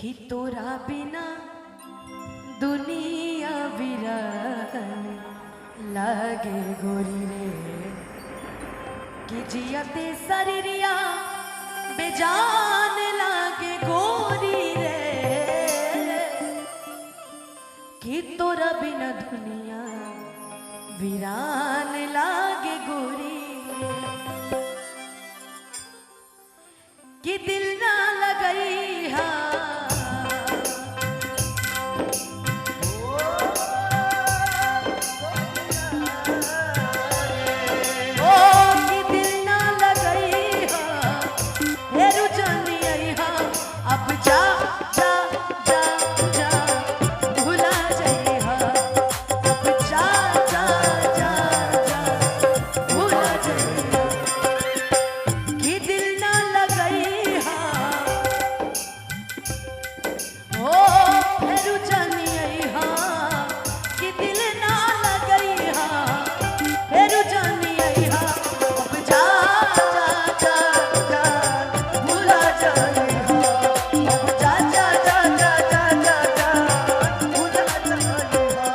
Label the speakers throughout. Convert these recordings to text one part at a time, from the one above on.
Speaker 1: कि तोरा बिना दुनिया वीरान लागे गोरी रे, कि जियते शरीरिया बेजान लागे गोरी रे, कि तोरा बिना दुनिया वीरान लागे गोरी रे, कि दिल ना लगई हा। ओ कि दिल ना लगई हा, फेरू जानी आई हा, अब जा जा जा जा भुला जाई हा, अब जा जा जा जा भुला जाई हा, कि दिल ना लगई हा, ओ फेरू जानी आई हा, कि दिल ना लगई हा, फेरू जानी आई हा, अब जा जा जा जा भुला जाई हा, अब जा जा जा जा जा जा जा
Speaker 2: भुला जाई हा।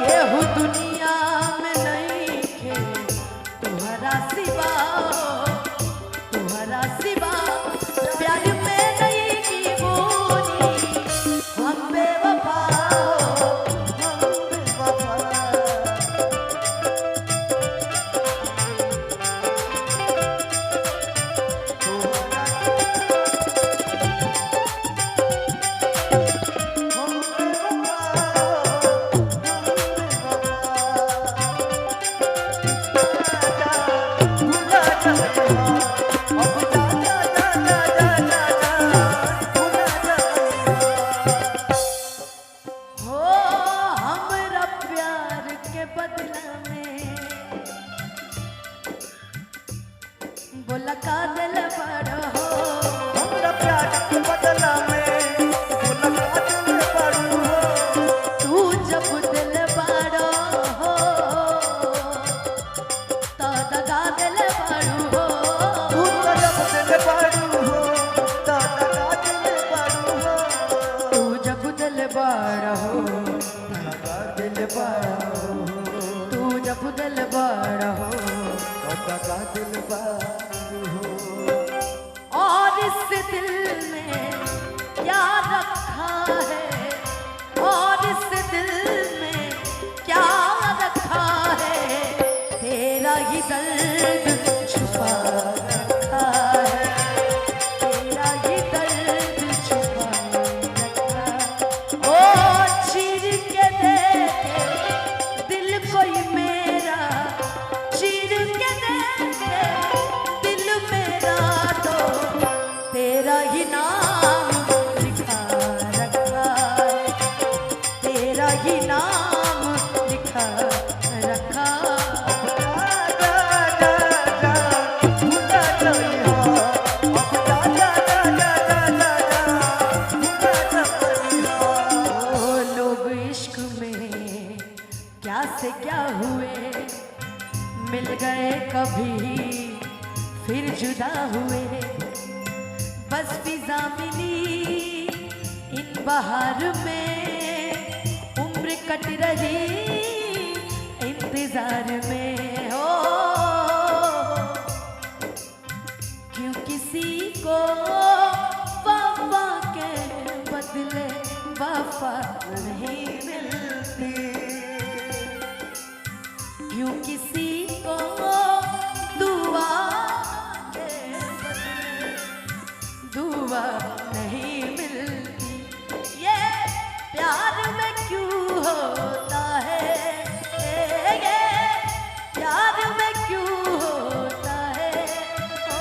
Speaker 1: केहू दुनिया में नहीं खे तुहरा सिवा, तुहरा सिवा प्यार में नहीं की बोली, हम बेवफा हो,
Speaker 2: हम बेवफा। तोहरा हम बेवफा, हम बेवफा। भुला जाई हा, अब जा जा जा जा जा जा जा भुला जाई हा।
Speaker 1: हो हमरा प्यार के बदला में बोला का दिल बड़ हो,
Speaker 2: हमरा प्यार के बदला में मुलाकात में पड़ू हो।
Speaker 1: तू जब दिल बड़ हो तो दगा दिल बड़ हो,
Speaker 2: तू तो जब दिल पड़ू हो, तो दगा दिल पड़ू हो।
Speaker 1: तू जब दिल बड़ हो,
Speaker 2: दगा दिल पड़ू हो,
Speaker 1: तू जब दिल बड़ हो,
Speaker 2: तो दगा दिल पड़ू हो।
Speaker 1: और इस दिल में क्या रखा है, और इस दिल में क्या रखा है, तेरा ही दर्द छुपा रखा है, तेरा ही दर्द छुपा रखा। ओ चीर के देखे दिल कोई मेरा, चीर के देखे दिल मेरा तो तेरा ही नाम लिखा रखा है, तेरा ही नाम लिखा रखा।
Speaker 2: जा जा जा जा भुला जाई हा, अब जा जा जा जा जा जा जा भुला जाई हा।
Speaker 1: ओ लोग इश्क में क्या से क्या हुए, मिल गए कभी फिर जुदा हुए, बस फिजा मिली इन बहार में, उम्र कट रही इंतजार में। हो क्यों किसी को वफा के बदले वफा नहीं मिलती, क्यों किसी को दुआ के बदले दुआ नहीं मिलती, ये प्यार में क्यों होता है, ये प्यार में क्यों होता है, ओ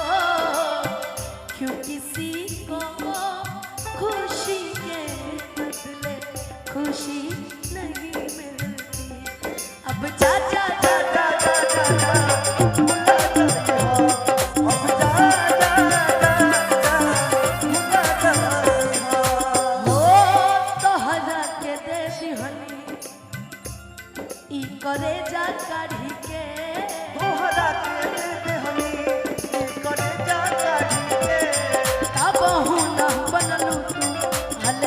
Speaker 1: क्यों किसी को खुशी के बदले खुशी नहीं मिलती, अब जा जा जा
Speaker 2: जा जा जा जा भुला जाई हा, अब जा जा जा जा भुला जाई हा।
Speaker 1: हो तोहरा के दे दिहनी ई करे जा काढ़ी के,
Speaker 2: तोहरा के दे देहनी ई करे जा काढ़ी के।
Speaker 1: तबहु न बनलू तू हल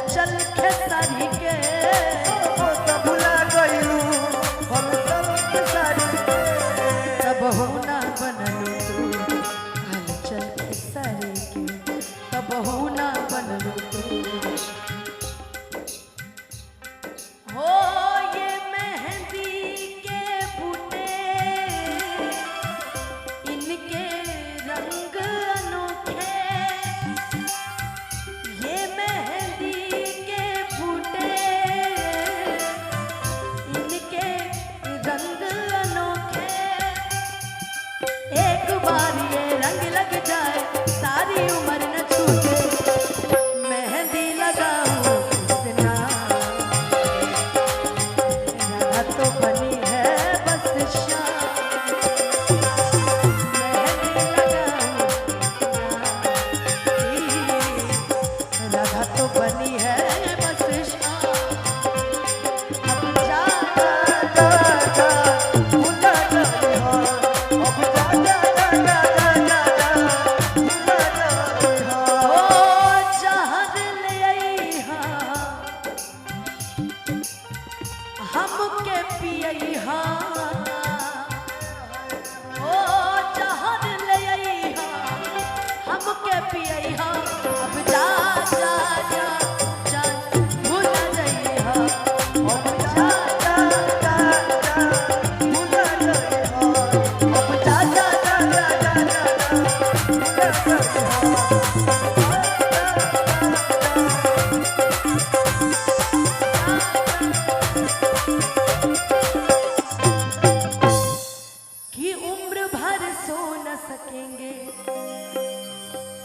Speaker 1: सो न सकेंगे,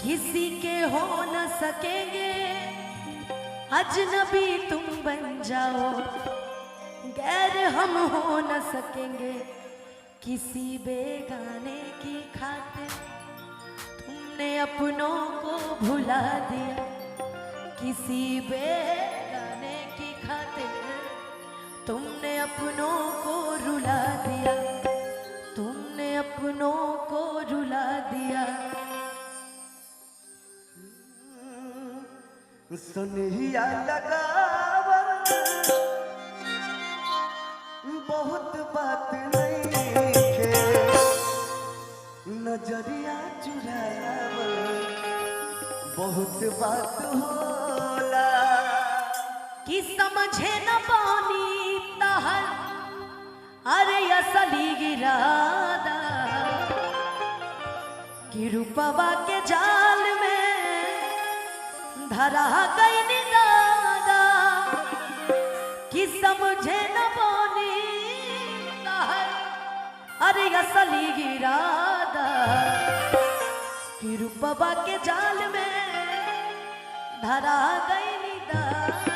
Speaker 1: किसी के हो न सकेंगे। अजनबी तुम बन जाओ, गैर हम हो न सकेंगे। किसी बेगाने की खातिर तुमने अपनों को भुला दिया, किसी बेगाने की खातिर तुमने अपनों को रुला दिया, तुमने अपनों को रुला दिया।
Speaker 2: सुनिया लगावल बहुत बात नहीं खे, नजरिया चुरावल बहुत बात होला।
Speaker 1: कि समझे न पानी तहर अरे असली गिरादा, कि रूपवा के जाल में धरा गई दादा। कि समझे न पानी तहर अरे असली गिरादा, कि रूपवा के जाल में धरा गई दादा।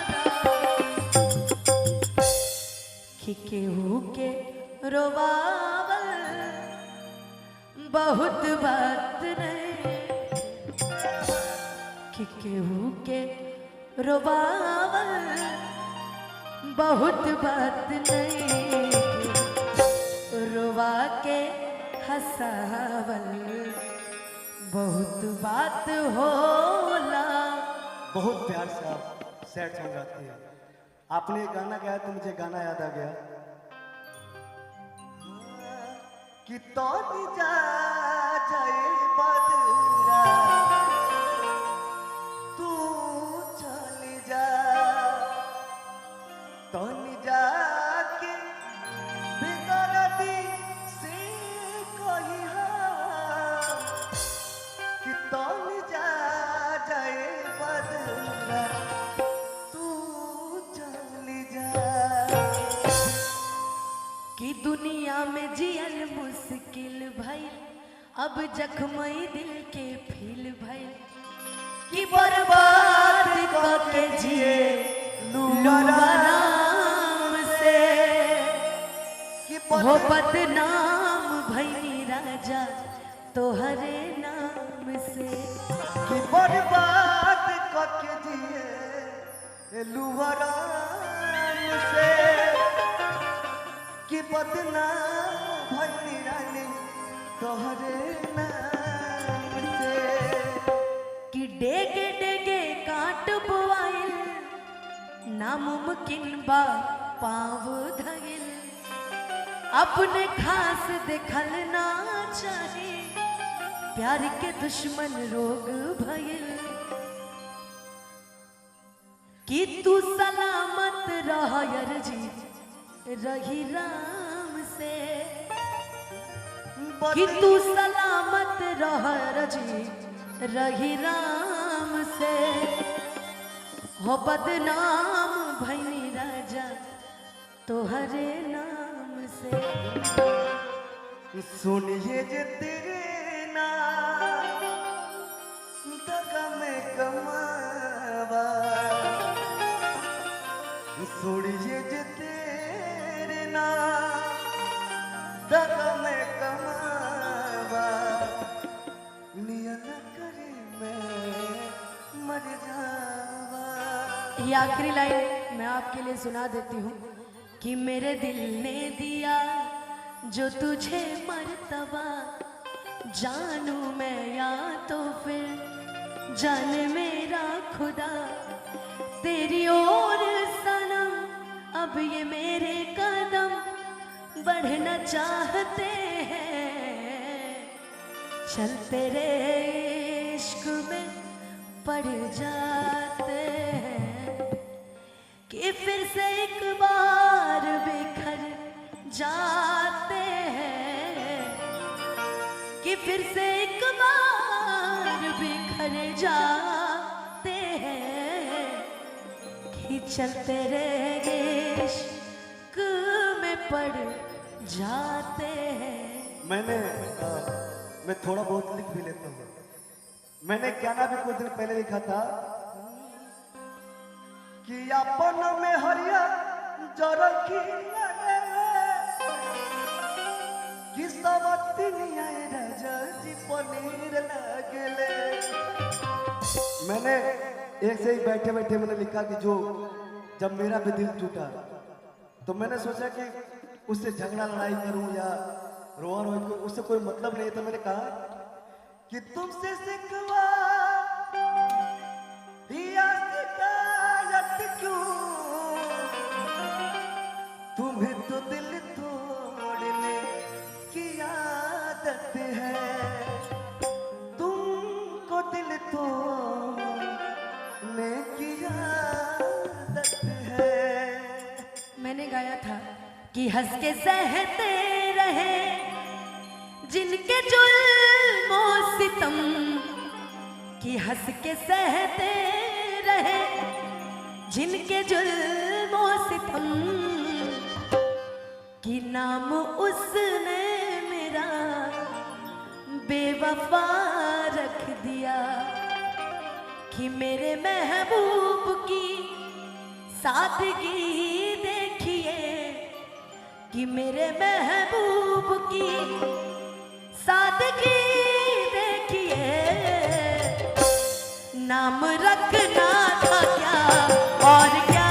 Speaker 1: कि केहू के रोवावल बहुत बात नहीं, कि केहू के रोवावल बहुत बात नहीं, रोवा के हंसावल बहुत बात होला।
Speaker 2: बहुत प्यार से आप सैड सॉन्ग गाती हैं। आपने एक गाना गाया तो मुझे गाना याद आ गया कि तो जा जाए बदरा तू चली जा, तो जाके बेदर्दी से कही कि तो जा जाए बदरा तू चली जा।
Speaker 1: कि दुनिया में जियल मुश्किल भइल, अब जख्मई दिल के फील भइल। कि बर्बाद करके जिए लुआराम से,
Speaker 2: कि
Speaker 1: हो बदनाम भइनी राजा तोहरे नाम से।
Speaker 2: कि बर्बाद करके जिए लुआराम से, कि बदनाम भइनी रानी तोहरे नाम से।
Speaker 1: कि डेगे डेगे काट बुआइल नामुमकिन बा पाँव धइल, अपने खास देखल ना चाहे प्यार के दुश्मन रोग भइल। कि तू सलामत रह जी रही राम से, कि तू सलामत रह जी रही राम से। हो बदनाम भइनी राजा तोहरे नाम से।
Speaker 2: सुनिए जे तेरे नाम दगा में कमावा, सुनिए जे तेरे नाम दगा में कमावा, नियन करे मैं मर जावा।
Speaker 1: ये आखिरी लाइन मैं आपके लिए सुना देती हूँ कि मेरे दिल ने दिया जो तुझे मर्तबा, जानू मैं या तो फिर जाने मेरा खुदा। तेरी ओर सनम अब ये मेरे कदम बढ़ना चाहते हैं, चल तेरे इश्क में पड़ जाते हैं। कि फिर से एक बार बिखर जाते हैं, कि फिर से एक बार बिखर जाते हैं। कि चल तेरे इश्क में पड़ जाते हैं।
Speaker 2: मैंने मैं थोड़ा बहुत लिख भी लेता हूँ। मैंने गाना भी कुछ दिन पहले लिखा था कि अपन में हरिया जरखी लगे कि सवतिनिया राजा जी पनीर लगले। मैंने एक से ही बैठे बैठे मैंने लिखा कि जो जब मेरा भी दिल टूटा तो मैंने सोचा कि उससे झगड़ा लड़ाई करूं या रोआ रोई को उससे कोई मतलब नहीं है। तो मैंने कहा कि तुमसे सिखवा या शिकायत क्यों, तुम्हें तो दिल तोड़ने की आदत है, तुमको दिल तोड़ने की आदत है।
Speaker 1: मैंने गाया था कि हंस के सहते रहे जिनके जुल्मो सितम, कि हंस के सहते रहे जिनके जुल्मो सितम, कि नाम उसने मेरा बेवफा रख दिया, कि मेरे महबूब की सादगी देखिए, कि मेरे महबूब की सादगी देखिए, नाम रखना था क्या और क्या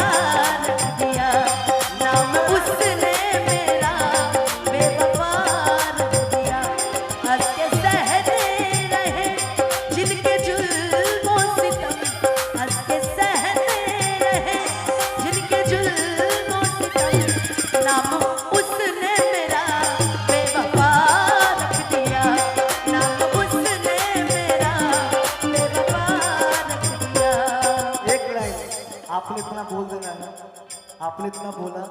Speaker 1: रख दिया, नाम उसने मेरा बेवफा रख दिया। हंस के सहते रहे जिनके जुल्मों सितम, हंस के सहते रहे जिनके जुल्मों सितम, नाम उसने मेरा बेवफा रख दिया, नाम उसने मेरा बेवफा रख दिया।
Speaker 2: एक लाइन आपने इतना बोल देना है, आपने इतना बोला,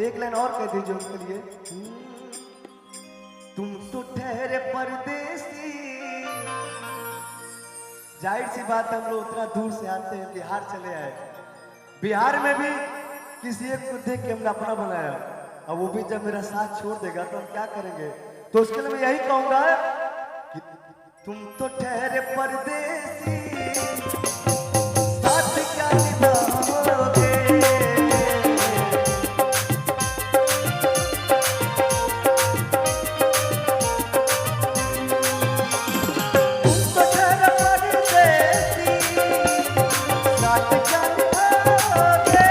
Speaker 2: एक लाइन और कह दीजिए उनके लिए। तुम तो ठहरे परदेसी, जाहिर सी बात है हम लोग उतना दूर से आते हैं, बिहार चले आए। बिहार में भी किसी एक को देख के हमने अपना बनाया, और वो भी जब मेरा साथ छोड़ देगा तो हम क्या करेंगे। तो उसके लिए मैं यही कहूंगा कि तुम तो ठहरे परदेसी, साथ क्या निभाओगे। तुम तो ठहरे परदेसी, साथ क्या निभाओगे।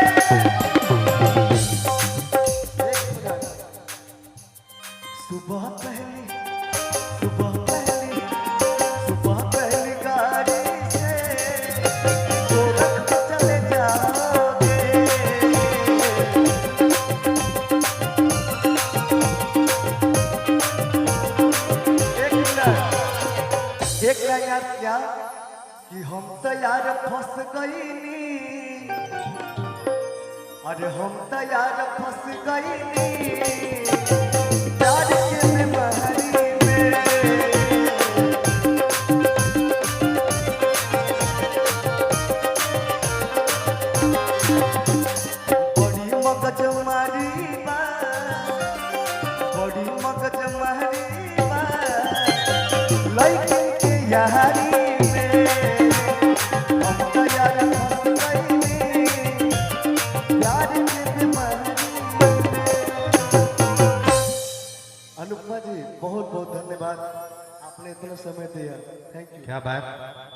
Speaker 2: एक मिनट। सुबह पहली, सुबह पहली, सुबह पहली गाड़ी से गोरखपुर चले जाओगे। एक मिनट, एक लाइन याद क्या कि हम तो यार फंस गई नी, अरे हम तो यार फंस गई नी प्यार के बीमारी में। बड़ी मगज मारी बा, बड़ी मगज मारी बा लइकन के यारी में। हम तो यार फंस गई नी प्यार के बीमारी में। अनुपमा जी बहुत बहुत धन्यवाद, आपने इतना समय दिया, thank you.
Speaker 3: क्या बात।